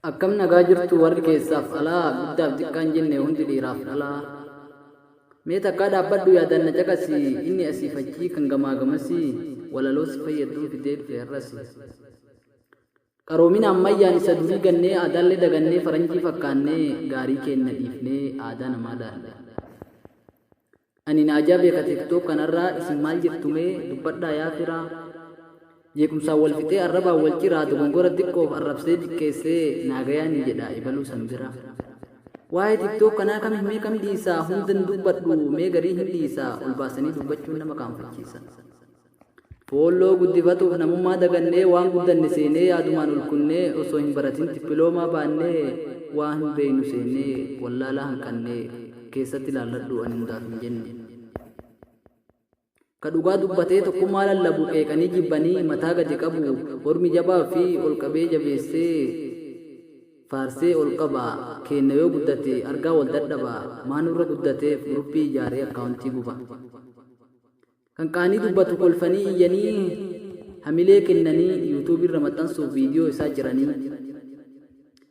Akkam nagaa jirtu warri keessaaf alaa, guddaaf xiqqaan jenne hundi dhiiraaf dhalaa. Mee takkaa dhaabbadhu yaadaan na caqasi, inni asiif achii kan gamaa gamasii, walaloo si fayyadduun fidee dhufe har'asi. Qaroomina ammayyaan isa durii gannee, aadaallee dagannee faranjii fakkaannee, gaarii keenna dhiifnee aadaa namaa laalle. Ani naajaa beeka tiktok kanarraa isin maal jettu mee dubbadhaa yaa firaa. Jeequmsaan wal fixee arrabaan wal ciraa dogongora xiqqoof arrabsee xiqqeessee naagayaan jedha ebaluu san bira. Waa'ee tiktok kanaa kam himee kam dhiisaa hundan dubbadhu mee garii hin dhiisaa ol baasanii dubbachuun nama qaanfachiisa. Foolloo guddifatuuf namummaa dagannee waan guddanne seenee yaadumaan ol kunnee osoo hin baratin dippiloomaa baannee waa hin beeynu seenee wallaalaa hanqannee keessatti laalladhu ani hundaaf hin jenne. Ka dhugaa dubbatee tokkummaa lallabu qeeqanii jibbanii mataa gadi qabu ormi jabaa fi ol qabee jabeessee faarsee ol qaba keenna yoo guddate argaa wal dadhaba maa nurra guddateef guruppii ijaaree akkaawuntii guba. Kan qaanii dubbatu kolfanii iyyanii hamilee kennanii YouTube irra maxxansuuf viidiyoo isaa ciranii.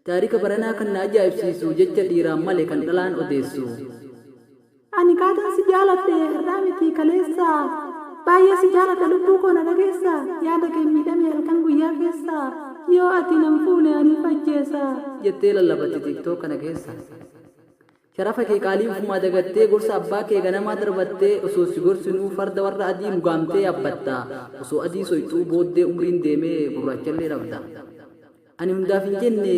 Taarika baranaa kan na ajaa'ibsiisu jecha dhiiraan male kan dhalaan odeessu. Ani kaatan si jaaladhe har'aa miti kaleessa Baay'ee si jaaladha lubbuu koo na dhageessa Yaada keen miidhame halkan guyyaa keessa Yoo ati nan fuune ani of ajjeesa. Jettee lallabatti TikTok kana keessa. Sharafa kee qaalii ufumaa dagattee gorsa abbaa kee ganamaa darbattee osoo si gorsinuu farda warra adii lugaamtee yaabbatta osoo adii soyxuu booddee umriin deemee gurraachallee dhabda. Ani hundaaf hin jenne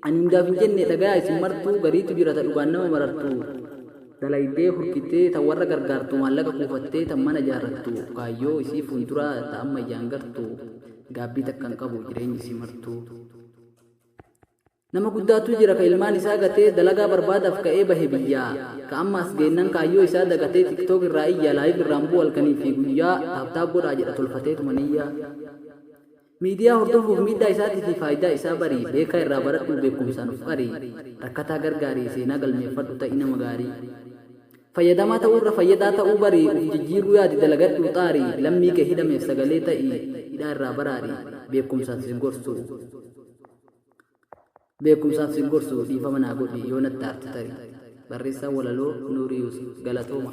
ani hundaaf hin jenne dhagayaa isin martuu gariitu jira ta dhugaan nama marartu dalaydee hurkitee tan warra gargaartu maallaqa kuufattee tan mana jaarrattu kaayyoo isii fuulduraa ta ammayyaan gartu gaabbii takka hin qabu jireenyi isii martuu. Nama guddaatu jira ka ilmaan isaa gatee dalagaa barbaadaaf ka'ee bahe biyyaa. Ka amma as geennan kaayyoo isaa dagatee tiktok irraa iyya live irraan bu'u halkanii fi guyyaa tap tap godhaa jedha tolfateetuma niyyaa. Miidiyaa hordofuuf miidhaa isaatii fi faayidaa isaa bari, beekaa irraa baradhuu beekumsaan of qari, rakkataa gargaari, seenaa galmeeffadhu ta'i nama gaarii. Fayyadamaa ta'uu irra fayyadaa ta'uu bari, uf jijjiiruu yaadi dalagadhuu xaari, lammii kee hidhameef sagalee ta'i, hidhaa irraa baraari, beekumsaan sin gorsu. Beekumsaaf sin gorsu dhiifama naa godhi yoo natti aarte tari. Barreessaan walaloo Nuurii Yuusuf. Galatooma.